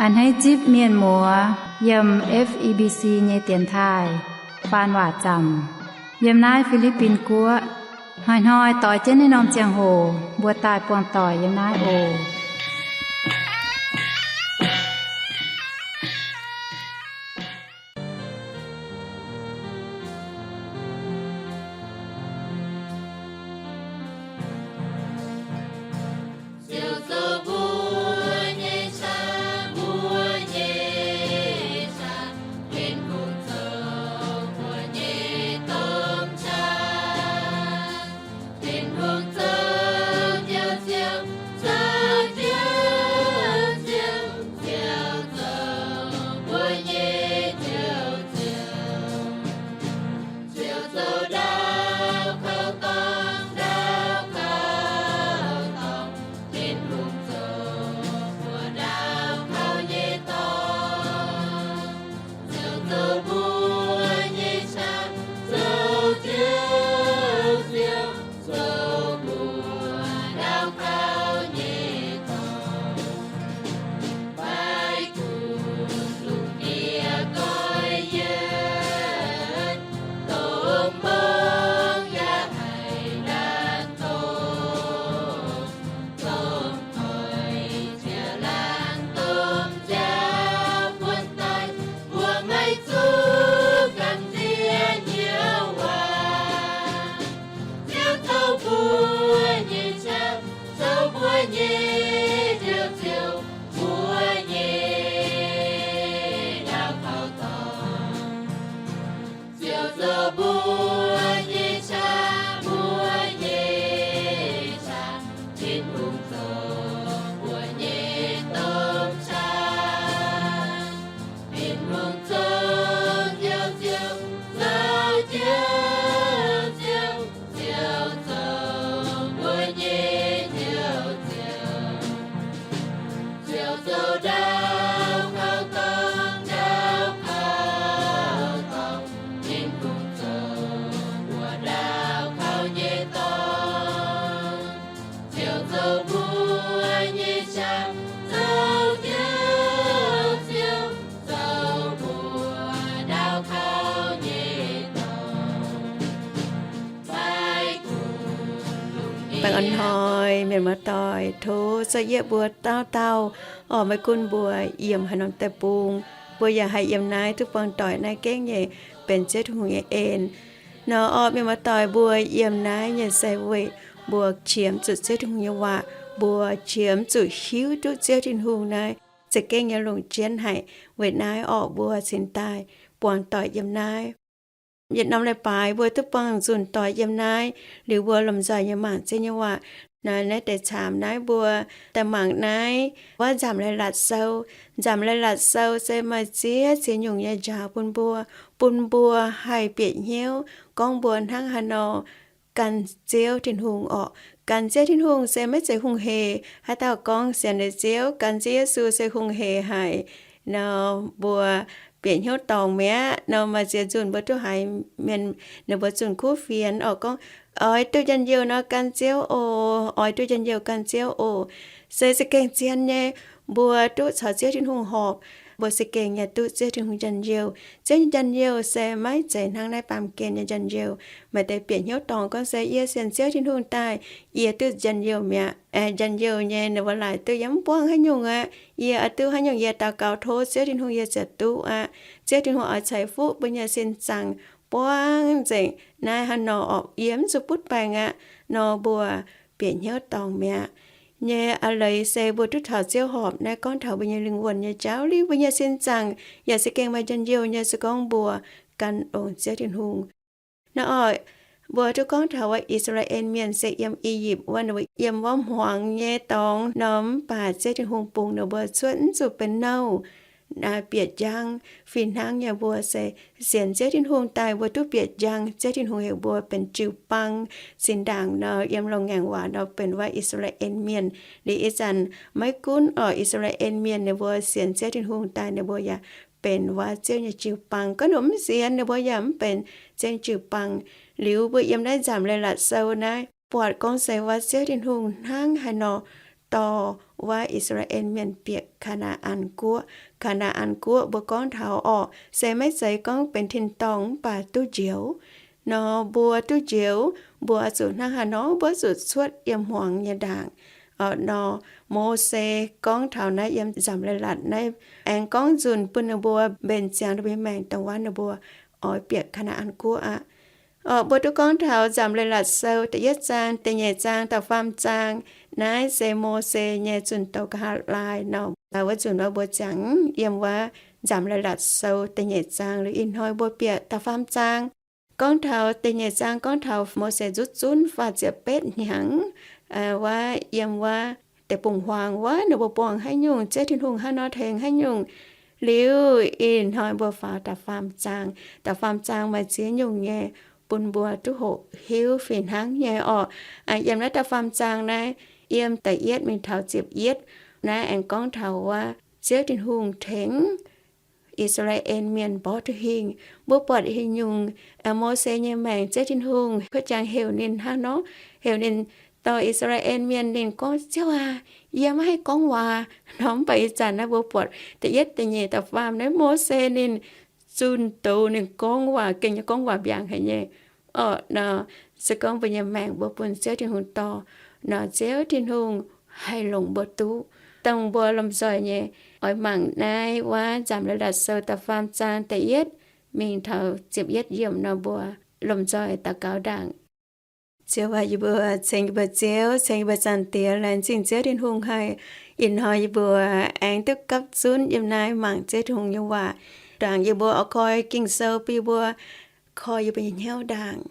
A'hneiv zipv mienh muoz yiem F E B C nyei dienx taaih faan waac zaamc yiem naaiv Fi^li^bin Guoqv. Hnoi-hnoi doix jienv naaiv norm ziangh hoc mbuo daaih buangh doic yiem naaiv oc. Baengh orn hnoi mienh muoz-doic, tov zorqv yieqv mbuo dauh dauh, orqc, maiv gunv mbuo yiem haaix norm deic-bung, mbuo yaac haih yiem naaiv duqv buangh doic naaiv gengh nyei benx Ziouv Tin-Hungh nyei en. Nor orqc, mienh muoz-doic, mbuo yiem naaiv nyei se weic mbuo qiemx zuqc Ziouv Tin-Hungh nyei waac, mbuo qiemx zuqc hiuv duqv Ziouv Tin-Hungh naaiv za'gengh nyei longc jienv haic. Weic naaiv orqc, mbuo cingx daaih buangh doic yiem naaiv. Yietc norm leiz-baaix mbuo duqv buangh nzunc doic yiem naaiv, liuz mbuo lomh nzoih nyei mangc Ziouv nyei waac. Naaiv deix caamx naaiv mbuo daaih mangc naaiv wuov nzamc lai-latc sou. Nzamc lai-latc sou se maaih ziex ziex nyungc nyei njaaux bun mbuo, bun mbuo haih bieqc hnyouv gorngv mbuo hnangv haaix nor gan Ziouv Tin-Hungh orqc. Gan Ziouv Tin-Hungh se maiv zeiz hungh hec. Haaix dauh gorngv sienx liuz Ziouv, gan Ziouv Yesu se hungh hec haic nor, mbuo bieqc hnyouv dorngc mi'aqv nor. Maaih ziex nzunc mbuo duqv haiz mienh ninh mbuo zunh kuv fienx orqc gorngv, oix duqv njien-youh nor gan Ziouv oc, oix duqv njien-youh gan Ziouv oc. Se za'gengh zien nyei, mbuo duqv caux Ziouv Tin-Hungh horpc, mbuo za'gengh yaac duqv Ziouv Tin-Hungh njien-youh. Ziouv nyei njien-youh se maiv zeiz hnangv naaiv baamh gen nyei njien-youh. Maaih deix bieqc hnyouv dorngc gorngv se yie sienx Ziouv Tin-Hungh daaih, yie duqv njien-youh mi'aqv. Aengx njien-youh nyei ninh mbuo laaic duqv yie mv buangv haaix nyungc aqv. Yie oix duqv haaix nyungc yie daux gaux tov Ziouv Tin-Hungh yie ziouc duqv aqv. Ziouv Tin-Hungh oix ceix fuqv mbuo nyei sin zaangc buangv nzengc naaiv hnangv nor orqc, yie mv zuqc butv baengc aqv nor, mbuo bieqc hnyouv dorngc mi'aqv. Nyei a'leiz se mbuo duqv taux Ziouv horpc naaiv gorngv taux mbuo nyei lingh wuonh nyei jauv, liuz mbuo nyei sin zaangc yaac za'gengh maaih njien-youh nyei se gorngv mbuo gan longx Ziouv Tin-Hungh. Nor orqc, mbuo duqv gorngv taux wuov I^saa^laa^en Mienh se yiem I^yipv wuov, ninh mbuo yiem wuov hmuangx nyei dorngx nor, mv baac Ziouv Tin-Hungh bungx ninh mbuo cuotv, mv zuqc benx nouh, bieqc njang. Fih hnangv nyei mbuo se sienx Ziouv Tin-Hungh daaih mbuo duqv bieqc njang. Ziouv Tin-Hungh heuc mbuo benx jiu-baang. Zinh ndaangc nor yiem loz-ngaengc waac nor benx wuov I^saa^laa^en Mienh. Liuz ih zanc maiv gunv orqc, I^saa^laa^en Mienh ninh mbuo sienx Ziouv Tin-Hungh daaih ninh mbuo yaac benx wuov Ziouv nyei jiu-baang. Gorngv ninh mbuo mv sienx, ninh mbuo yaac mv benx Ziouv nyei jiu-baang. Liuz mbuo yiem naaiv nzamc lai-latc sou naaiv buatc gorngv se wuov Ziouv Tin-Hungh hnangv haaix nor dorh wuov I^saa^laa^en Mienh bieqc Kaa^naa^an Guoqv. Kaa^naa^an Guoqv mbuo gorngv taux orqc, se maiv zeiz gorngv benx tin-dorngh mv baac duqv njoux. Nor mbuo duqv njoux, mbuo zuqc hnangv haaix nor, mbuo zuqc cuotv yiem hmuangx nyei ndaangc. Orqc nor, Mose gorngv taux naaiv yiem Nzamc Leiz-Latc naaiv, aengx gorngv nzunc bun ninh mbuo mbenc ziangx ninh mbuo nyei maengc dongh wuov ninh mbuo oix bieqc Kaa^naa^an Guoqv aqv. Orqc, mbuo duqv gorngv taux Nzamc Leiz-Latc Sou da'yietv zaang, da'nyeic zaang, da'faam zaang. Naaiv se Mose nyei zunh douz nqa'haav laai nor, wuov nzunc wuov mbuo ziangx yiem wuov Nzamc Leiz-Latc Sou da'nyeic zaang. Liuz ih hnoi mbuo bieqc da'faam zaang. Gorngv taux da'nyeic zaang gorngv taux Mose nzuqc zunv faah ziepc betv hnyangx, wuov yiem wuov deic-bung-huaang wuov ninh mbuo buangh haaix nyungc, Ziouv Tin-Hungh hnangv nor tengx haaix nyungc. Liuz ih hnoi mbuo faaux da'faam zaang. Da'faam zaang maaih ziex nyungc nyei, bun mbuo duqv hoqc hiuv fih hnangv nyei orqc. Yiem naaiv da'faam zaang naaiv, yiem da'yietv mingh taux ziepc yietv, naaiv aengx gorngv taux wuov Ziouv Tin-Hungh tengx I^saa^laa^en Mienh mborqv duqv hingh. Mbuo buatc haaix nyungc, Mose nyei maengc Ziouv Tin-Hungh kuv jangx heuc ninh hnangv nor, heuc ninh dorh I^saa^laa^en Mienh, ninh gorngv, Ziouv aac, yie maiv haih gorngv waac nor. Mv baac ih zanc naaiv mbuo buatc da'yietv, da'nyeic, da'faam naaiv Mose ninh zunh douz ninh gorngv waac gengh nyei, gorngv waac mbiaangc haic nyei. Orqc nor, se gorngv mbuo nyei maengc mbuo bun Ziouv Tin-Hungh dorh nor, Ziouv Tin-Hungh haih longc mbuo duqv. Dongh mbuo lomh nzoih nyei, oix mangc naaiv wuov Nzamc Leiz-Latc Sou da'faam zaang da'yietv mingh taux ziepc yietv yiemc nor, mbuo lomh nzoih daux gaux ndaangc. Ziouv aac, yie mbuo ceng yie mbuo Ziouv, ceng yie mbuo Zaangc Diex. Laengz zingh Ziouv Tin-Hungh haih ih hnoi yie mbuo aengx duqv gapv zunv yiem naaiv mangc Ziouv Tin-Hungh nyei waac. Ndaangc yie mbuo oix koi Ging-Sou bun yie mbuo koi yie mbuo nyei hnyouv ndaangc.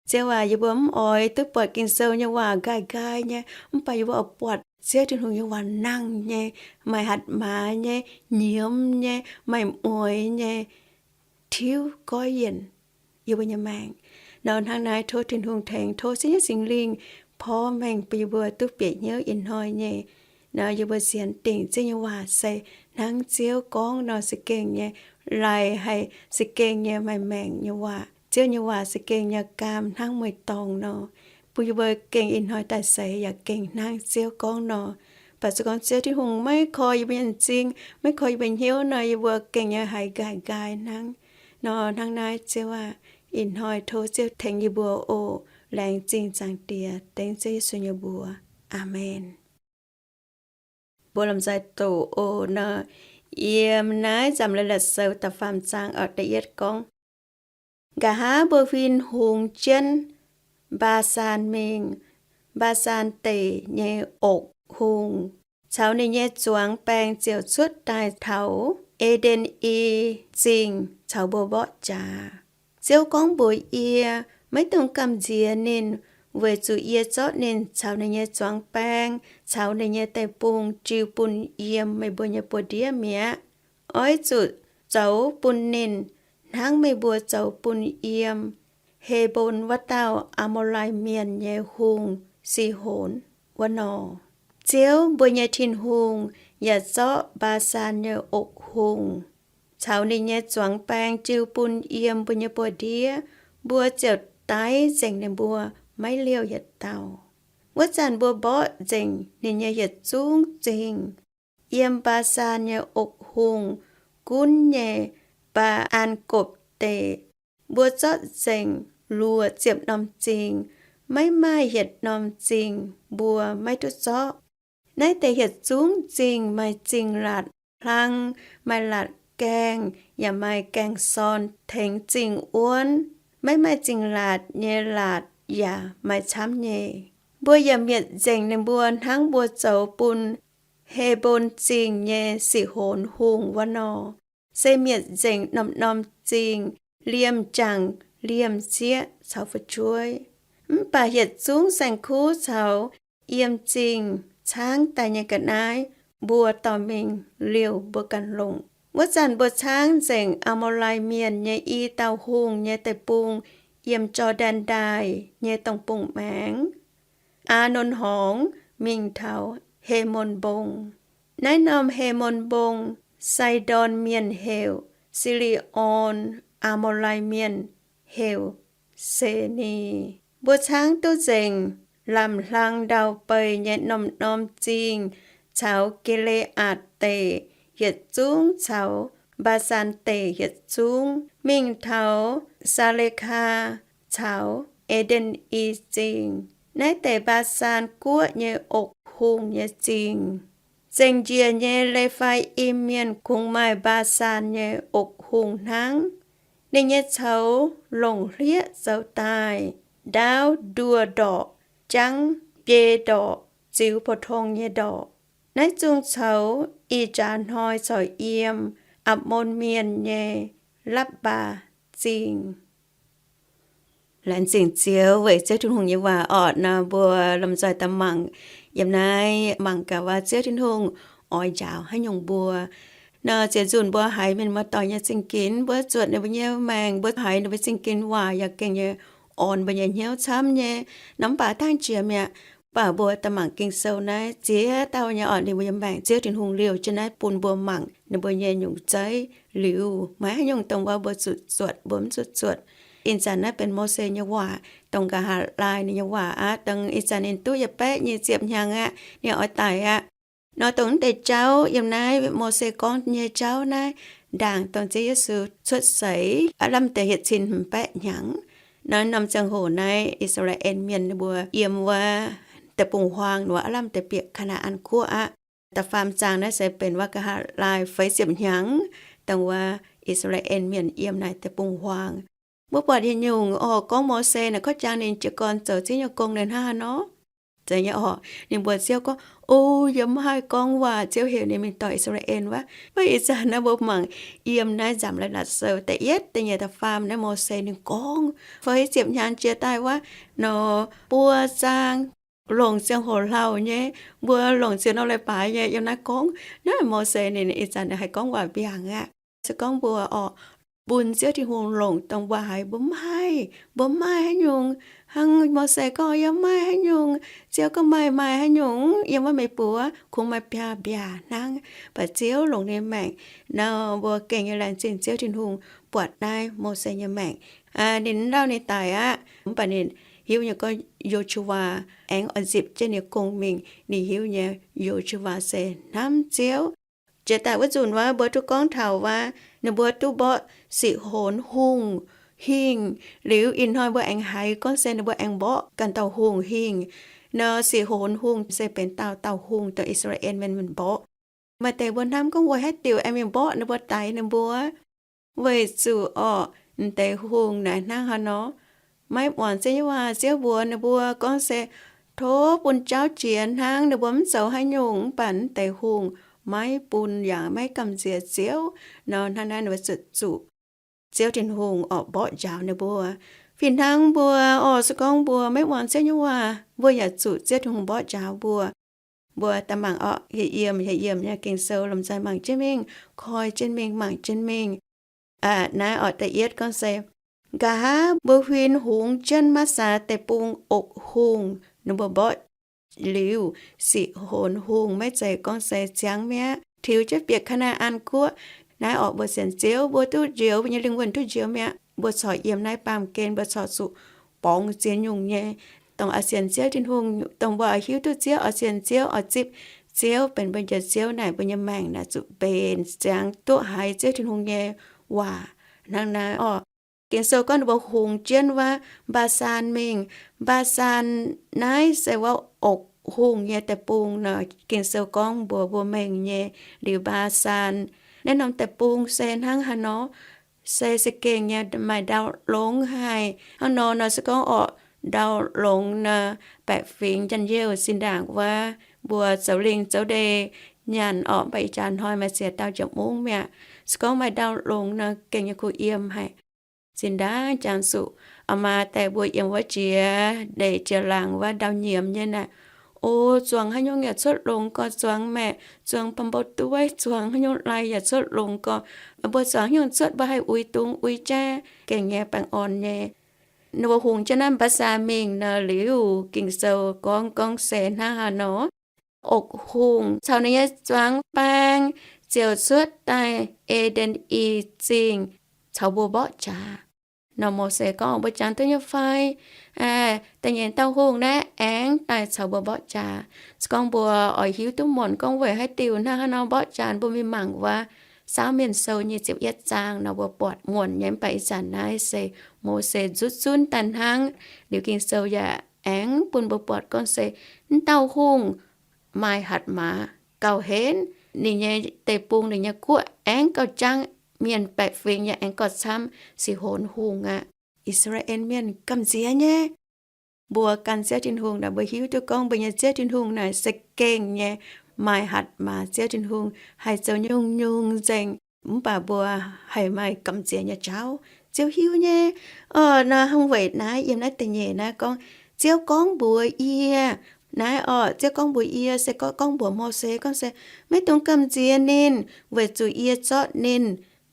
Ziouv aac, yie mbuo mv oix duqv buatc Ging-Sou nyei waac nqaai nqaai nyei, mv baac yie mbuo oix buatc Ziouv Tin-Hungh nyei waac nangh nyei, maaih hatc maaz nyei, nyiemz nyei, maaih mueix nyei, tiuv goiv yienc yie mbuo nyei maengc. Nor hnangv naaiv tov Tin-Hungh tengx, tov Ziouv nyei Singx Lingh porv mengh bun yie mbuo duqv bieqc hnyouv ih hnoi nyei. Nor yie mbuo sienx dingc Ziouv nyei waac se hnangv Ziouv gorngv nor za'gengh nyei, laih haih za'gengh nyei maaih maengc nyei waac. Ziouv nyei waac za'gengh nyei gaam hnangv mueiz-dorngh nor, bun yie mbuo gengh ih hnoi daaih seix yaac gengh hnangv Ziouv gorngv nor. Baac se gorngv Ziouv Tin-Hungh maiv koi yie mbuo nyei m'zing, maiv koi yie mbuo hnyouv nor, yie mbuo gengh nyei haiz nqaai nqaai hnangv. Nor hnangv naaiv Ziouv aac, ih hnoi tov Ziouv tengx yie mbuo oc. Laengz zingh Zaangc Diex, dengv Ziouv Yesu nyei mbuox. Aamen. Mbuo lomh nzoih doqc oc. Nor, yiem naaiv Nzamc Leiz-Latc Sou da'faam zaang orqc, da'yietv gorngv, Nqa'haav mbuo huin hungx jienv Mbaa^saan mingh, Mbaa^saan Deic nyei Okc Hungh caux ninh nyei zuangx baeng ziouc cuotv daaih taux E^nden I Zingh caux mbuo mborqv jaax. Ziouv gorngv mbuox yie, Maiv dungx gamh nziex ninh, weic zuqc yie zorqv ninh caux ninh nyei zuangx baeng caux ninh nyei deic-bung jiu bun yiem meih mbuo nyei buoz-ndiev mi'aqv. Oix zuqc zoux bun ninh hnangv meih mbuo zoux bun yiem He^mbon wuov dauh Aa^mo^lai Mienh nyei hungh, Sihon, wuov nor. Ziouv, mbuo nyei Tin-Hungh, yaac zorqv Mbaa^saan nyei Okc Hungh caux ninh nyei zuangx baeng jiu bun yiem mbuo nyei buoz-ndiev, mbuo ziouc daix nzengc ninh mbuo maiv liouh yietc dauh. Wuov zanc mbuo mborqv nzengc ninh nyei yietc zungv zingh. Yiem Mbaa^saan nyei Okc Hungh gunv nyei Mbaa^an Gopc Deic, mbuo zorqv nzengc luoqc ziepc norm zingh. Maiv maaih yietc norm zingh mbuo maiv duqv zorqv. Naaiv deix yietc zungv zingh maaih zingh laatc hlang, maaih laatc gaengh, yaac maaih gaengh sorn tengx zingh wuonv. Maiv maaih zingh laatc nyei laatc yaac maaih camv nyei. Mbuo yaac mietc nzengc ninh mbuo hnangv mbuo zoux bun He^mbon Zingh nyei Sihon Hungh wuov nor, se mietc nzengc norm-norm zingh liemh jangc liemh sieqv caux fu'jueiv. Mv baac yietc zungv saeng-kuv caux yiem zingh caangv daaih nyei ga'naaiv mbuo dorh mingh liouh mbuo ganh longc. Wuov zanc mbuo caangv nzengc Aa^mo^lai Mienh nyei i dauh hungh nyei deic-bung yiem Jor^ndaen Ndaaih nyei dongh bung maengx, Aa^nonc Horngz, mingh taux He^mon Mbong. Naaiv norm He^mon Mbong, Sai^ndorn Mienh heuc Si^li^on, Aa^mo^lai Mienh heuc Se^ni. Mbuo caangv duqv nzengc lamh hlang ndau-beih nyei norm-norm zingh caux Gi^le^aatc Deic yietc zungv caux Mbaa^saan Deic yietc zungv mingh taux Saa^le^kaa caux E^nden^i Zingh. Naaiv deix Mbaa^saan Guoqv nyei oc hungh nyei zingh. Zengc njiec nyei Le^faa^im Mienh kungx maaih Mbaa^saan nyei oc hungh hnangv. Ninh nyei coux longc hlieqv zoux daaih, ndaauv nduoh ndorqc, jangv biei ndorqc, ziux pou-tong nyei ndorqc. Naaiv zungh coux ih jaax hnoi corc yiem Ammon Mienh nyei Lapv^mbaa Zingh. Laengz zingh Ziouv weic Ziouv Tin-Hungh nyei waac orqc. Nor mbuo lomh nzoih daaih mangc yiem naaiv, mangc gaax waac Ziouv Tin-Hungh oix njaaux haaix nyungc mbuo. Nor ziex nzunc mbuo haiz mienh muoz-doic nyei zingh ginx, mbuo zuotc ninh mbuo nyei maengc, mbuo haiz ninh mbuo zingh ginx waac yaac gengh nyei orn mbuo nyei hnyouv camv nyei. Nor mv baac dangh jiex mi'aqv. Mv baac mbuo daaih mangc Ging-Sou naaiv ziex dauh nyei orqc, ninh mbuo nyei maengc Ziouv Tin-Hungh liouh jienv naaiv bun mbuo mangc ninh mbuo nyei nyungc zeiv liuz, maaih haaix nyungc dongh wuov mbuo zuqc zuotc, mbuo mv zuqc zuotc. Ih zanc naaiv benx Mose nyei waac, dongh nqa'haav laai ninh nyei waac aqv. Dongh ih zanc ninh duqv yietc baeqv nyic ziepc hnyangx aqv, ninh oix daic aqv. Nor dongh naaiv deix jauv yiem naaiv Mose gorngv nyei jauv naaiv, ndaangc dongh Ziouv Yesu cuotv seix aav lamh deix hietc cin hmz baeqv hnyangx. Nor norm ziangh hoc naaiv I^saa^laa^en Mienh ninh mbuo yiem wuov deic-bung-huaang nor aav lamh deix bieqc Kaa^naa^an Guoqv aqv. Da'faam zaang naaiv se benx wuov nqa'haav laai feix ziepc hnyangx, dongh wuov I^saa^laa^en Mienh yiem naaic deic-bung-huaang. Mbuo buatc yietc nyungc orqc, gorngv Mose naaic kov jangx ninh jiez gorn zoux Ziouv nyei gong naaic hnangv haaix nor. Zeiz nyei orqc, ninh mbuox Ziouv gorngv, O, yie mv haih gorngv waac. Ziouv heuc ninh mingh dorh I^saa^laa^en wuov. Mv baac ih zanc naaiv mbuo mangc yiem naaiv Nzamc Leiz-Latc Sou da'yietv da'nyeic da'faam naaiv Mose ninh gorngv feix ziepc hnyangx jiex daaih wuov nor, buo zaang longc ziangh hoc hlauv nyei, mbuo longc ziex norm leiz-baaix nyei yiem naaiv gorngv. Naaiv Mose ninh ih zanc haih gorngv waac mbiaangc aqv. Se gorngv mbuo orqc, bun Ziouv Tin-Hungh longc dongh mbuo haiz mbuo mv haih, mbuo mv maaih haaix nyungc. Hnangv Mose gorngv, Yie mv maaih haaix nyungc. Ziouv gorngv, Maaih, maaih haaix nyungc, yiem wuov meih buoz kungx maaih biaav-mbiaac hnangv. Mv baac Ziouv longc ninh maengc. Nor mbuo gengh nyei laengz zingh Ziouv Tin-Hungh buatc naaiv Mose nyei maengc. Ninh mv lauh ninh daic aqv, mv baac ninh hiuv nyei gorngv Yo^su^waa aengx oix nzipc jienv ninh gong mingh. Ninh hiuv nyei Yo^su^waa se hnamv Ziouv. Jiex daaih wuov nzunc wuov mbuo duqv gorngv taux wuov, ninh mbuo duqv mborqv Siqv Honx Hungh hingh. Liuz ih hnoi mbuo aengx haiz gorngv se ninh mbuo aengx mborqv ganh dauh hungh hingh. Nor Siqv Honx Hungh se benx dauh dauh hungh dongh I^saa^laa^en Mienh mborqv. Maaih deix mbuo hnamv gorngv weic haaix diuc aengx mingh mborqv ninh mbuo, daix ninh mbuo? Weic zuqc orqc, m'deix hungh naaic hnangv haaix nor, maiv muangx Ziouv nyei waac. Ziouv mbuox ninh mbuo gorngv se tov bun jauv jiex hnangv, ninh mbuo mv zoux haaix nyungc. Mv baac m'deix hungh maiv bun yaac maiv gamh nziex Ziouv. Nor hnangv naaiv ninh mbuo zuqc zuqc Ziouv Tin-Hungh orqc mborqv njaaux ninh mbuo. Fih hnangv mbuo orqc, se gorngv mbuo maiv muangx Ziouv nyei waac, mbuo yaac zuqc Ziouv Tin-Hungh mborqv njaaux mbuo. Mbuo daaih mangc orqc, hieh yiemc, hieh yiemc nyei Ging-Sou lomh nzoih mangc jienv mingh, koi jienv mingh, mangc jienv mingh. Naaiv orqc da'yietv gorngv se, nqa'haav mbuo huin hungx jienv Masaa Deic-Bung oc hungh, ninh mbuo mborqv liuz Siqv Honx Hungh, maiv zeiz gorngv se ziangx mi'aqv, tiux jienv bieqc Kaa^naa^an Guoqv. Naaiv orqc mbuo sienx Ziouv, mbuo duqv njoux, mbuo nyei lingh wuonh duqv njoux mi'aqv. Mbuo corc yiem naaiv baamh gen mbuo corc zuqc borngz ziex nyungc nyei, dongh oix sienx Ziouv Tin-Hungh, dongh mbuo oix hiuv duqv Ziouv, oix sienx Ziouv, oix zipv Ziouv benx mbuo nyei Ziouv naaic, mbuo nyei maengc naaic zuqc mbenc ziangx duqv haiz Ziouv Tin-Hungh nyei waac. Hnangv naaiv orqc, Ging-Sou gorngv ninh mbuo hungx jienv wuov Mbaa^saan mingh. Mbaa^saan naaiv se wuov oc hungh nyei deic-bung nor. Ging-Sou gorngv mbuox mbuo mengh nyei, liuz Mbaa^saan naaiv norm deic-bung se hnangv haaix nor? Se za'gengh nyei maaih ndau longx haic. Hnangv nor nor se gorngv orqc, ndau longx nor, baeqc fingx njien-youh zinh ndaangc wuov, mbuo zoux lingh zoux ndeic nyanc orqc, mv baac ih jaax hnoi maaih ziex dauh njiec mungv mi'aqv. Se gorngv maaih ndau longx nor, gengh nyei kuh yiem haic. Zinh ndaangc jangx zuqc aa maa daaih mbuo yiem wuov jiex ndeic jiex laangc wuov ndau nyiemz nyei naaic, o, zuangx haaix nyungc yaac cuotv longx gorx, zuangx maeqc, zuangx ba'mbou dueiv, zuangx haaix nyungc lai yaac cuotv longx gorx. Mbuo zuangx haaix nyungc cuotv mbuo haih uix dungz uix jaav, gengh nyei baengh orn nyei. Ninh mbuo hungx jienv naaiv Mbaa^saan mingh nor, liuz Ging-Sou gorngv, gorngv se hnangv haaix nor, oc hungh caux ninh nyei zuangx baeng ziouc cuotv daaih E^nden I Zingh caux mbuo mborqv jaax. Nor Mose gorngv, Mbuo jangx duqv nyei fai? Da'nyeic dauh hungh naaiv aengx daaih caux mbuo mborqv jaax. Se gorngv mbuo oix hiuv duqv muonc gorngv weic haaix diuc hnangv haaix nor mborqv jaax, mbuo mingh mangc wuov Saauv Mienh Sou nyic ziepc yietv zaang nor mbuo buatc muonc nyei. Mv baac ih zanc naaiv se Mose nzutv zunv daaih hnangv. Liuz Ging-Sou yaac aengx bun mbuo buatc gorngv se mv dauh hungh maaih hatc maaz gauh henv, ninh nyei deic-bung, ninh nyei guoqv aengx gauh jangv, mienh baeqc fingx yaac aengx gauh camv, Si^honx Hungh aqv. I^saa^laa^en Mienh gamh nziex nyei. Mbuo gan Ziouv Tin-Hungh naaic, mbuo hiuv duqv gorngv mbuo nyei Ziouv Tin-Hungh naaic se gengh nyei maaih hatc maaz Ziouv Tin-Hungh, haih zoux nyungc-nyungc nzengc. Mv baac mbuo haih maaih gamh nziex nyei jauv, Ziouv hiuv nyei. Orqv, naaiv hnangv weic naaiv yiem naaiv da'nyeic naaiv gorngv, Ziouv gorngv mbuox yie, naaiv orqv, Ziouv gorngv mbuox yie se gorngv, gorngv mbuox Mose gorngv se, Maiv dungx gamh nziex ninh, weic zuqc yie zorqv ninh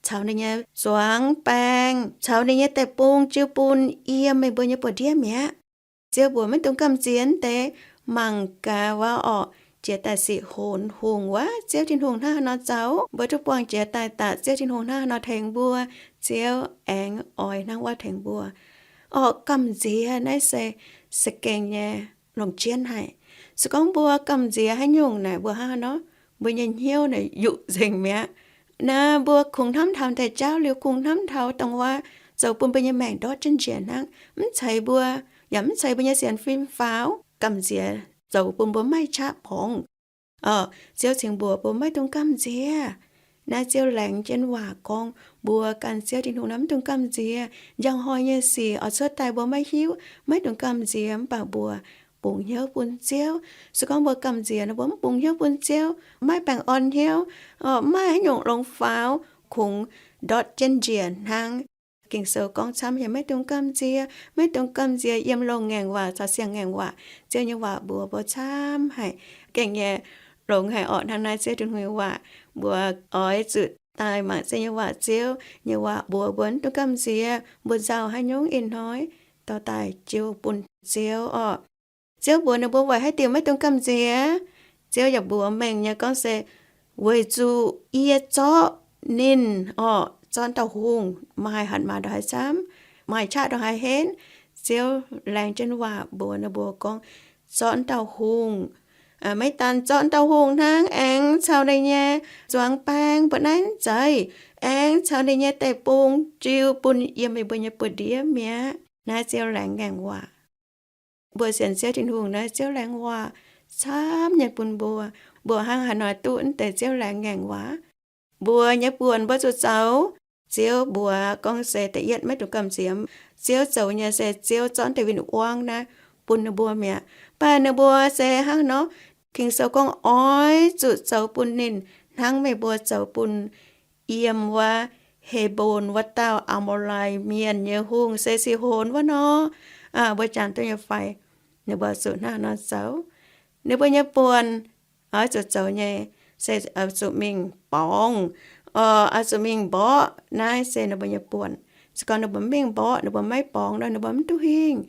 caux ninh nyei zuangx baeng, caux ninh nyei deic-bung jiu bun yiem meih mbuo nyei buoz-ndiev mi'aqv. Ziouv mbuox maiv dungx gamh nziex deix. Mangc gaax wuov orqv, jiex daaih Si^honx Hungh wuov, Ziouv Tin-Hungh hnangv haaix nor zoux, mbuo duqv buangh jiex daaih daqc, Ziouv Tin-Hungh hnangv haaix nor tengx mbuo, Ziouv aengx oix hnangv wuov tengx mbuo. Orqv, gamh nziex naaiv se, se gengh nyei longc jienv haic. Se gorngv mbuo gamh nziex haaix nyungc naaic, mbuo hnangv haaix nor, mbuo nyei hnyouv naaic yuqc nzengc mi'aqv. Naaiv mbuo kungx hnamv taux deix jauv liuz, kungx hnamv taux dongh wuov zoux bun mbuo nyei maengc ndortv jienv njiec hnangv, mv ceix mbuo, yaac mv ceix mbuo nyei sienx fim faaux. Gamh nziex zoux bun mbuo maiv qaqv borngz. Orqv, Ziouv cingx mbuox mbuo maiv dungx gamh nziex. Naaiv Ziouv laengz jienv waac gorngv mbuo ganh Ziouv Tin-Hungh naaiv maiv dungx gamh nziex. Njang hnoi nyei sic oix cuotv daaih mbuo maiv hiuv, maiv dungx gamh nziex, mv baac mbuo bungx hnyouv bun Ziouv. Se gorngv mbuo gamh nziex nor, mbuo mv bungx hnyouv bun Ziouv, maiv baengh orn hnyouv, mv maaih haaix nyungc longx faaux, kungx ndortv jienv njiec hnangv. Ging-Sou gorngv camv haic, maiv dungx gamh nziex, maiv dungx gamh nziex yiem loz-ngaengc waac caux siang-ngaengc waac. Ziouv nyei waac mbuox mbuo camv haic, gengh nyei longx haic orqc. Hnangv naaiv Ziouv Tin-Hungh nyei waac, mbuo oix zuqc daaih mangc Ziouv nyei waac. Ziouv nyei waac mbuox mbuo mv dungx gamh nziex, mbuo nzauh haaix nyungc ih hnoi dorh daaih jiu bun Ziouv orqc. Ziouv mbuox ninh mbuo weic haaix diuc maiv dungx gamh nziex. Ziouv yaac mbuox mengh nyei gorngv se, weic zuqc yie zorqv ninh orqc, zorqv dauh hungh maaih hatc maaz ndongc haaix camv, maaih qaqv ndongc haaix henv. Ziouv laengz jienv waac mbuox ninh mbuo gorngv, zorqv dauh hungh, maiv daan zorqv dauh hungh hnangv, aengx caux ninh nyei zuangx baeng mbuo naaiv zeiz, aengx caux ninh nyei deic-bung jiu bun yiem meih mbuo nyei buoz-ndiev mi'aqv. Naaiv Ziouv laengz ngaengc waac. Mbuo sienx Ziouv Tin-Hungh naaiv, Ziouv laengz waac camv nyei bun mbuo. Mbuo hnangv haaix nor duqv naaiv deix Ziouv laengz ngaengc waac? Mbuo nyei buonc mbuo zuqc zoux. Ziouv mbuox gorngv se da'yietv maiv dungx gamh nziex. Ziouv zoux nyei se Ziouv zorqv deix win-wangv naaiv bun ninh mbuo mi'aqv. Mv baac ninh mbuo se hnangv nor, Ging-Sou gorngv oix zuqc zoux bun ninh hnangv meih mbuo zoux bun yiem wuov Hebon wuov dauh Aa^mo^lai Mienh nyei hungh se Si^honx wuov nor. Mbuo jangx duqv nyei fai? Ninh mbuo zuqc hnangv nor zoux. Ninh mbuo nyei buonc oix zuqc zoux nyei se oix zuqc mingh borngz, oix zuqc mingh mborqv. Naaiv se ninh mbuo nyei buonc. Se gorngv ninh mbuo mv mingh mborqv, ninh mbuo maiv borngz nor, ninh mbuo mv duqv hingh.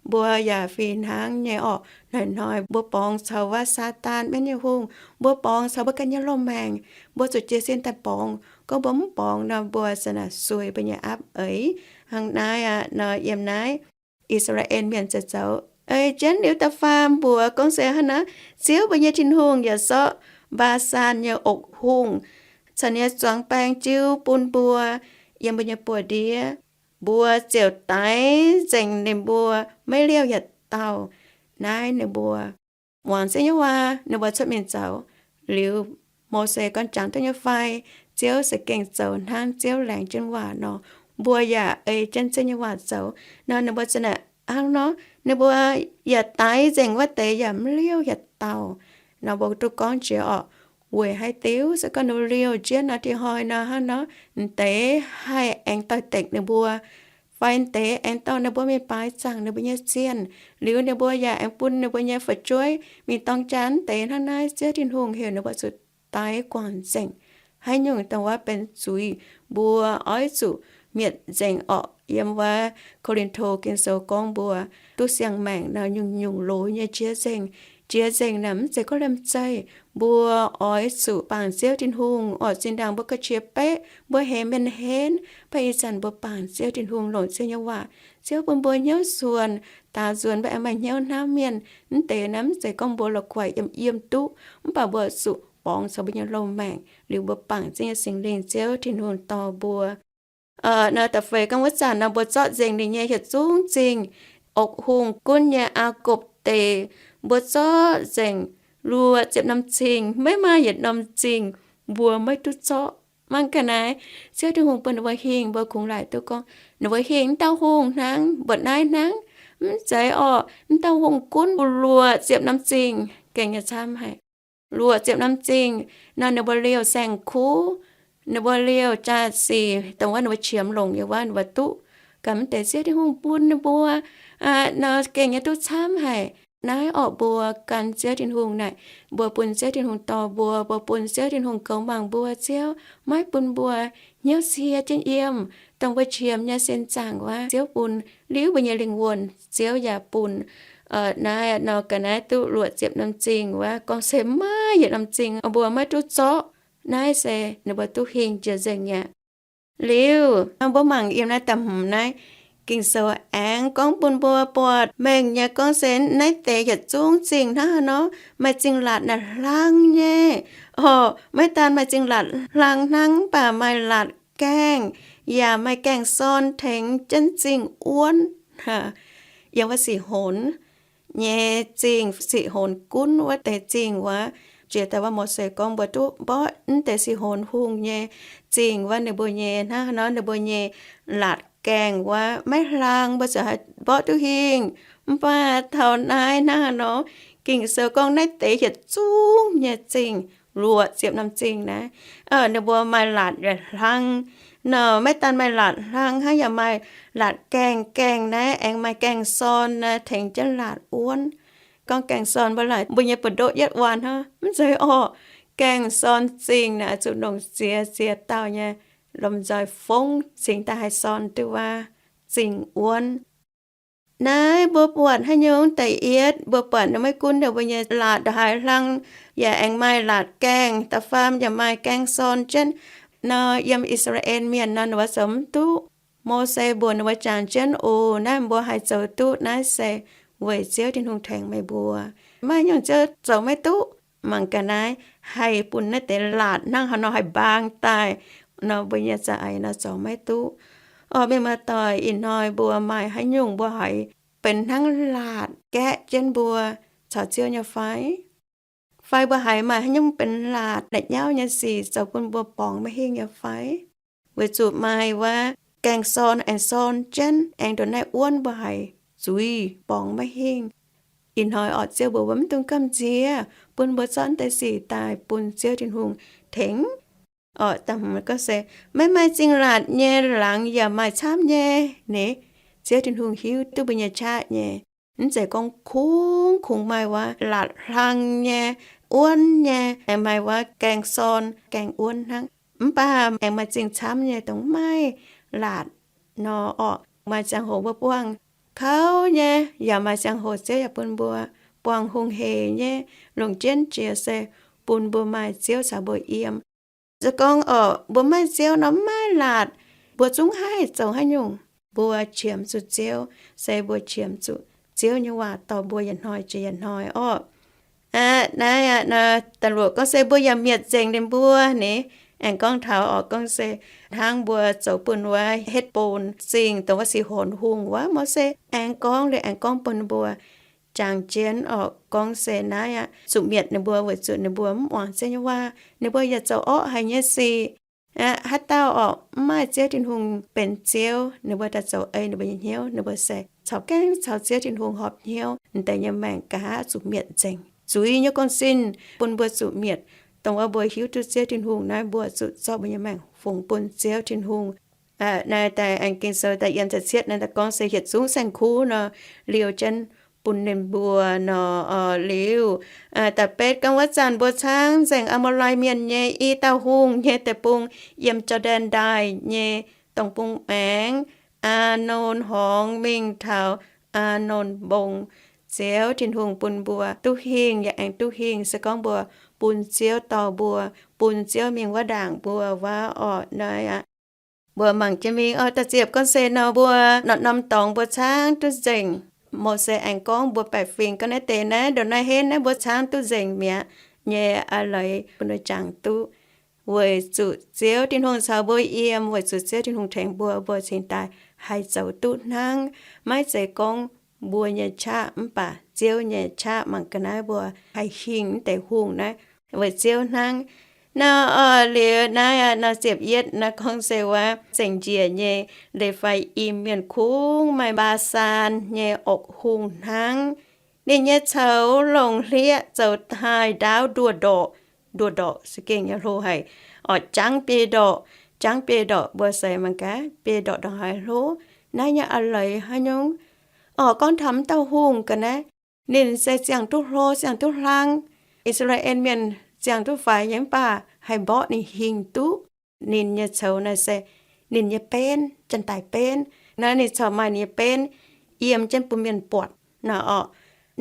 Mbuo yaac fih hnangv nyei orqc. Hnoi-hnoi mbuo borngz caux wuov Saadaan mienv nyei hungh, mbuo borngz caux mbuo ganh nyei loz-maengc. Mbuo zuqc jiez sin daaih borngz. Gorngv mbuo mv borngz nor, mbuo se naaic suix mbuo nyei aapv eix. Hnangv naaiv aqv nor, yiem naaiv I^saa^laa^en Mienh ziouc zoux ei jienv liuz da'faam mbuox gorngv se hnangv naaiv, Ziouv mbuo nyei Tin-Hungh yaac zorqv Mbaa^san nyei oc hungh caux ninh nyei zuangx baeng jiu bun mbuo yiem mbuo nyei buoz-ndiev. Mbuo ziouc daix nzengc ninh mbuo maiv liouh yietc dauh. Naaiv ninh mbuo muangx Ziouv nyei waac, ninh mbuo cuotv mingh zoux. Liuz Mose gorngv, Jangx duqv nyei fai? Ziouv za'gengh zoux hnangv Ziouv laengz jienv waac nor. Mbuo yaac ei jienv Ziouv nyei waac zoux nor, ninh mbuo za'naaic hnangv nor, ninh mbuo yaac daix nzengc wuov deix yaac mv liouh yietc dauh. Nor mbuo duqv gorngv jiex orqc, weic haaix diuc se gorngv ninh mbuo liouh jienv nor, dih hnoi nor hnangv nor, m'deix haih aengx doix-dekc ninh mbuo, fai m'deix aengx dorh ninh mbuo mingh baaix zaangc ninh mbuo nyei zienh. Liuz ninh mbuo yaac aengx bun ninh mbuo nyei fu'jueiv mingh dorng jaa. M'deix hnangv naaiv Ziouv Tin-Hungh heuc ninh mbuo zuqc daix guangc nzengc. Haaix nyungc dongh wuov benx zuiz, mbuo oix zuqc mietc nzengc orqc. Yiem wuov Ko^lin^to Ging-Sou gorngv mbuo duqv siang-maengc nor, nyungc-nyungc loz nyei jiex nzengc. jiex nzengc naaic mv zeiz gorngv liemh zeih. Mbuo oix zuqc bangc Ziouv Tin-Hungh oc. Zinh ndaangc mbuo ga'qiex beqv, mbuo hemx mienh henv, mv baac ih zanc mbuo bangc Ziouv Tin-Hungh, longc Ziouv nyei waac, Ziouv bun mbuo hnyouv nzuonx, daaux nzuonx mbuo aengx maaih hnyouv hnamv mienh. Mv deix naaiv mv zeiz gorngv mbuo la'guaih yiem yiem duqv, mv baac mbuo zuqc borngz caux mbuo nyei loz-maengc liuz mbuo bangc Ziouv nyei Singx Lingh, Ziouv Tin-Hungh dorh mbuo. Nor da'feix gorngv wuov zanc nor mbuo zorqv nzengc ninh nyei yietc zungv zingh, oc, hungh gunv nyei Aa^gopc Deic, mbuo zorqv nzengc luoqc ziepc norm zingh, maiv maaih yietc norm zingh mbuo maiv duqv zorqv. Mangc ga'naaiv, Ziouv Tin-Hungh bun ninh mbuo hingh, mbuo kungx laaic duqv gorngv ninh mbuo hingh mv dauh hungh hnangv, mbuoqc naaiv hnangv. Mv zeiz orqc, mv dauh hungh gunv luoqc ziepc norm zingh, gengh nyei camv haic. Luoqc ziepc norm zingh nor ninh mbuo liouh saeng-kuv, ninh mbuo liouh jaa-sic, dongh wuov ninh mbuo qiemx longc nyei wuov ninh mbuo duqv ganh mv deix Ziouv Tin-Hungh bun ninh mbuo nor gengh nyei duqv camv haic. Naaiv orqc mbuo gan Ziouv Tin-Hungh naaic, mbuo bun Ziouv Tin-Hungh dorh mbuo, mbuo bun Ziouv Tin-Hungh goux mangc mbuo, Ziouv maiv bun mbuo hnyouv sie jienv yiem, dongh mbuo qiemx nyei sin zaangc wuov Ziouv bun, liuz mbuo nyei lingh wuonh Ziouv yaac bun. Naaiv nor ga'naaiv duqv luoqc ziepc norm zingh wuov, gorngv se maiv yietc norm zingh mbuo maiv duqv zorqv. Naaiv se ninh mbuo duqv hingh jiex nzengc aqv. Liuz mbuo mangc yiem naaiv da'hmz naaiv, Ging-Sou aengx gorngv bun mbuo buatc mengh nyei gorngv se naaiv deix yietc zungv zingh hnangv haaix nor, maaih zingh laatc naaic hlang nyei. Orqc, maiv daan maaih zingh laatc hlang hnangv, mv baac maaih laatc gaengh, yaac maaih gaengh sorn tengx jienv zingh wuonv. Yiem wuov Sihonx nyei zingh, Sihonx gunv wuov deix zingh wuov, jiex daaih wuov Mose gorngv mbuo duqv mborqv mv deix Sihonx hungh nyei zingh wuov, ninh mbuo nyei hnangv haaix nor ninh mbuo nyei laatc gaengh wuov maiv hlang, mbuo ziouc haih mborqv duqv hingh. Mv baac taux naaiv hnangv haaix nor, Ging-Sou gorngv naaiv deix yietc zungv nyei zingh, luoqc ziepc norm zingh naaiv, ninh mbuo maaih laatc yaac hlang. Nor maiv daan maaih laatc hlang hnangv, yaac maaih laatc gaengh gaengh naaiv, aengx maaih gaengh sorn naaiv tengx jienv laatc wuonv. Gorngv gaengh sorn mbuo laaic mbuo nyei buoz-ndoqv yietv waan hnangv, mv zeiz orqc. Gaengh sorn zingh naaic zuqc longc ziex ziex dauh nyei lomh nzoih fongv cingx daaih haih sorn duqv wuov zingh wuonv. Naaiv mbuo buatc haaix nyungc? Da'yietv, mbuo buatc ninh maiv gunv ninh mbuo nyei laatc ndongc haaix hlang, yaac aengx maaih laatc gaengh. Da'faam yaac maaih gaengh sorn jienv. Nor yiem I^saa^laa^en Mienh nor ninh mbuo zoux mv duqv. Mose mbuox ninh mbuo jangx jienv, Oc, naaiv mbuo haih zoux duqv naaiv se weic Ziouv Tin-Hungh tengx meih mbuo. Maiv nyungc ziouv zoux maiv duqv. Mangc ga'naaiv, haih bun naaiv deix laatc hnangv haaix nor haih mbaang daaih nor, mbuo nyei za'eix nor zoux maiv duqv. Orqc, mienh muoz-doic, ih hnoi mbuo maaih haaix nyungc mbuo haiz benx hnangv laatc gaeqv jienv mbuo caux Ziouv nyei fai? Fai mbuo haiz maaih haaix nyungc benx laatc la'nyauv nyei sic zoux bun mbuo borngz maiv hingh nyei fai? Weic zuqc maaih wuov gaengh sorn aengx sorn jienv aengx ndongc naaiv wuonv mbuo haiz zuiz borngz maiv hingh. Ih hnoi orqc, Ziouv mbuox mbuo mv dungx gamh nziex, bun mbuo zorqv naaiv deix sic daaih bun Ziouv Tin-Hungh tengx. Orqc, da'hmz gorngv se, maiv maaih zingh laatc nyei laangz yaac maaih camv nyei. Ni, Ziouv Tin-Hungh hiuv duqv mbuo nyei qaqv nyei. Mv zeiz gorngv kungx kungx maaih wuov laatc hlang nyei, wuonv nyei, aengx maaih wuov gaengh sorn gaengh wuonv hnangv. Mv baac aengx maaih zingh camv nyei dongh maiv maaih laatc nor orqc. Maaih ziangh hoc mbuo buangh kouv nyei, yaac maaih ziangh hoc Ziouv yaac bun mbuo buangh hungh heic nyei. Longc jienv jiex se bun mbuo maaih Ziouv caux mbuo yiem. Se gorngv orqc, mbuo maiv maaih Ziouv nor maiv maaih laatc, mbuo zungv haih zoux haaix nyungc. Mbuo qiemx zuqc Ziouv, se mbuo qiemx zuqc Ziouv nyei waac dorh mbuo yietc hnoi jiex yietc hnoi orqc. Aqv, naaiv aqv, da'luoqc gorngv se mbuo yaac mietc nzengc ninh mbuo ni. Aengx gorngv taux orqc, gorngv se hnangv mbuo zoux bun wuov Hetv^bon Zingh dongh wuov Sihon Hungh wuov, Mose aengx gorngv liuz aengx gorngv bun mbuo jangx jienv orqc, gorngv se naaiv aqv, zuqc mietc ninh mbuo weic zuqc ninh mbuo mv muangx Ziouv nyei waac, ninh mbuo yaac zoux orqv haic nyei sic. Aqv, haaix dauh orqc mv maaih Ziouv Tin-Hungh benx Ziouv, ninh mbuo daaih zoux ei ninh mbuo nyei hnyouv, ninh mbuo se caux gaengh caux Ziouv Tin-Hungh horpc hnyouv, ninh deix nyei maengc nqa'haav zuqc mietc nzengc. Zuiz nyei gong-zinh bun mbuo zuqc mietc. Dongh wuov mbuo hiuv duqv Ziouv Tin-Hungh naaiv, mbuo zuqc zorqv mbuo nyei maengc fungx bun Ziouv Tin-Hungh. Naaiv daaih aengx Ging-Sou da'yietv ziepc cietv naaiv daaih gorngv se yietc zungv saeng-kuv nor, liouh jienv bun ninh mbuo nor. Liuz, da'betv gorngv wuov zanc mbuo caangv nzengc Aa^maa^lai Mienh nyei i dauh hungh nyei deic-bung, yiem Jor^ndaen Ndaaih nyei dongh bung maengx, Aa^none Horngz mingh taux Aa^none Mbong. Ziouv Tin-Hungh bun mbuo duqv hingh, yaac aengx duqv hingh se gorngv mbuo bun Ziouv dorh mbuo, bun Ziouv mingh wuov ndaangc mbuo wuov orqc. Naaiv aqv, mbuo mangc jienv mingh oc. Da'ziepc gorngv se nor mbuo norm-norm dorngx mbuo caangv duqv nzengc. Mose aengx gorngv mbuo baeqc fingx gorngv naaiv deix naaiv ndongc naaiv henv naaiv mbuo caangv duqv nzengc mi'aqv nyei a'leiz bun mbuo jangx duqv. Weic zuqc Ziouv Tin-Hungh caux mbuo yiem, weic zuqc Ziouv Tin-Hungh tengx mbuo, mbuo cingx daaih haih zoux duqv hnangv. Maiv zeiz gorngv mbuo nyei qaqv mv baac Ziouv nyei qaqv. Mangc ga'naaiv mbuo haih hingh mv deix hungh naaiv weic Ziouv hnangv. Nor, orqc, liuz naaiv aqv, nor ziepc yietv naaiv gorngv se wuov zengc njiec nyei Lefaim mienh kungx maaih Mbaa^saan nyei orqc hungh hnangv. Ninh nyei coux longc hlieqv zoux taaih ndaauv nduoh ndorqc. Nduoh ndorqc se gengh nyei hlo haic. Orqc, jangv biei ndorqc, jangv biei ndorqc mbuo seix mangc gaax, biei ndorqc ndongc haaix hlo. Naaiv nyei a'leiz haaix nyungc? Orqc, gorngv taux mv dauh hungh ga'naaiv, ninh se ziangh duqv hlo, ziangh duqv hlang. I^saa^laa^en Mienh ziangh duqv faix nyei mv baac haih mborqv ninh hingh duqv. Ninh nyei coux naaiv se ninh nyei benv, janx-daic benv. Naaiv ninh corc maaih ninh nyei benv yiem jienv bun mienh buatc nor, orqc.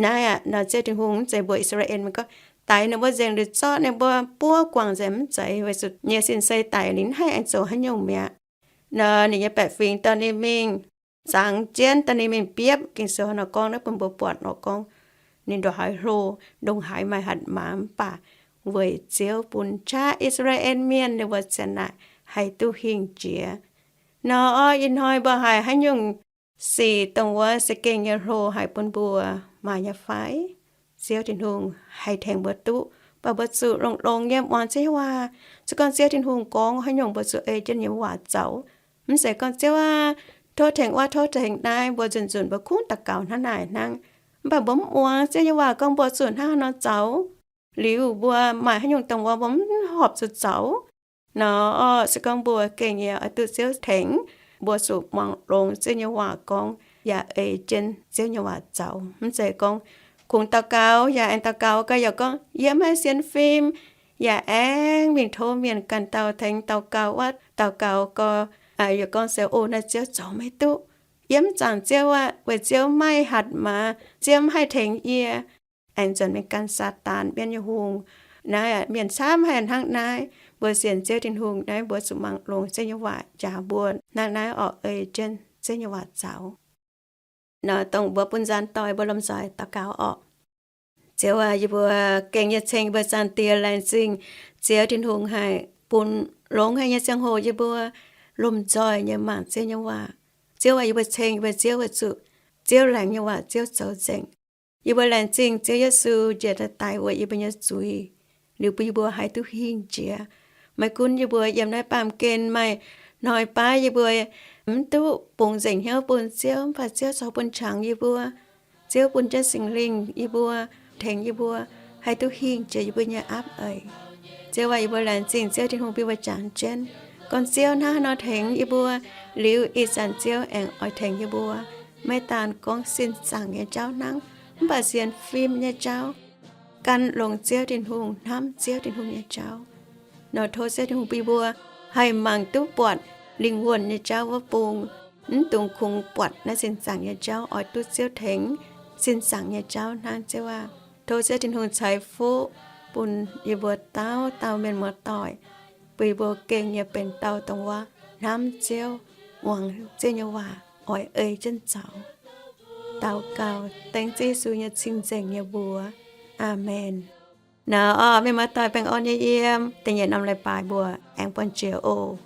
Naaiv aqv, nor Ziouv Tin-Hungh mv zeiz mbuox I^saa^laa^en mienh gorngv, Daix ninh mbuo nzengc liuz zorqv ninh mbuo buov guangc nzengc, mv zeiz. Weic zuqc nyei sin-sei daic ninh mv haih aengx zoux haaix nyungc mi'aqv. Nor ninh nyei baeqc fingx dorh ninh mingh zangx jienv, dorh ninh mingh biopv. Ging-Sou nor gorngv naaiv bun mbuo buatc nor gorngv ninh ndongc haaix hlo, ndongc haaix maaih hatc maaz mv baac weic Ziouv bun qaqv I^saa^laa^en Mienh ninh mbuo ziang naaic haih duqv hingh jiex. Nor, orqc, ih hnoi mbuo haiz haaix nyungc sic dongh wuov se gengh nyei hlo haic bun mbuo maaih nyei fai? Ziouv Tin-Hungh haih tengx mbuo duqv, mv baac mbuo zuqc longx-longx nyei muangx Ziouv nyei waac. Se gorngv Ziouv Tin-Hungh gorngv haaix nyungc mbuo zuqc ei jienv nyei waac zoux. Mv zeiz gorngv, Ziouv aah, tov tengx wuov, tov tengx naaiv. Mbuo nzunc-nzunc mbuo kungx daux gaux hnangv naaic hnangv. Mv baac mbuo mv muangx Ziouv nyei waac gorngv mbuo zuqc hnangv haaix nor zoux. Liuz mbuo maaih haaix nyungc dongh wuov mbuo mv horpc zuqc zoux. Nor, orqc, se gorngv mbuo gengh nyei oix duqv Ziouv tengx, mbuo zuqc muangx longx Ziouv nyei waac gorngv yaac ei jienv Ziouv nyei waac zoux. Mv zeiz gorngv kungx daux gaux yaac aengx daux gaux gau yaac gorngv yie mv haih sienx fim, yaac aengx mingh tov mienh ganh dauh tengx daux gaux wuov, daux gaux gau, yaac gorngv se, O, naaiv Ziouv zoux maiv duqv. Yie mv zaangc Ziouv aqv, weic Ziouv maiv haih hatc maaz, Ziouv mv haih tengx yie. Aengx nzuonx mingh gan Saadaan, mienv nyei hungh. Naaiv mienh camv haic hnangv naaiv. Mbuo sienx Ziouv Tin-Hungh naaiv mbuo zuqc mangc longx Ziouv nyei waac njaaux mbuo hnangv naaiv orqc, ei jienv Ziouv nyei waac zoux. Nor dongh mbuo bun nzaanx doic mbuo lomh nzoih daux gaux orqc. Ziouv aac, yie mbuo gengh nyei ceng yie mbuo Zaangc Diex, laengz zingh Ziouv Tin-Hungh haih bun longx haic nyei ziangh hoc yie mbuo lomh nzoih nyei mangc Ziouv nyei waac. Ziouv aac, yie mbuo ceng yie mbuo Ziouv weic zuqc Ziouv laengz nyei waac Ziouv zoux nzengc. Yie mbuo laengz zingh Ziouv Yesu njiec daaih daic weic yie mbuo nyei zuiz, liuz bun yie mbuo haih duqv hingh jiex. Maiv gunv yie mbuo yiem naaiv baamh gen maaih hnoi baav yie mbuo mv duqv bungx nzengc hnyouv bun Ziouv, mv baac Ziouv corc bun qangx yie mbuo. Ziouv bun jienv Singx Lingh yie mbuo, tengx yie mbuo haih duqv hingh jiex yie mbuo nyei aapv eix. Ziouv aac, yie mbuo laengz zingh Ziouv Tin-Hungh bun yie mbuo jangx jienv gorngv Ziouv hnangv haaix nor tengx yie mbuo, liuz ih zanc Ziouv aengx oix tengx yie mbuo. Maiv daan gorngv sin zaangc nyei jauv hnangv, mv baac sienx fim nyei jauv, gan longx Ziouv Tin-Hungh, hnamv Ziouv Tin-Hungh nyei jauv. Nor tov Ziouv Tin-Hungh bun yie mbuo haih mangc duqv buatc lingh wuonh nyei jauv wuov bung, mv dungx kungx buatc naaiv sin zaangc nyei jauv, oix duqv Ziouv tengx sin zaangc nyei jauv hnangv, Ziouv aac. Tov Ziouv Tin-Hungh ceix fuqv bun yie mbuo dauh dauh mienh muoz-doic, bun yie mbuo gengh nyei benx dauh dongh wuov hnamv Ziouv, muangx Ziouv nyei waac, oix ei jienv zoux. Daux gaux dengv Ziouv Yesu nyei cing-nzengc nyei mbuox. Aamen. Naaiv orqc, mienh muoz-doic baengh orn nyei yiem, da'nyeic norm leiz-baaix mbuo aengx buangh jiex oc.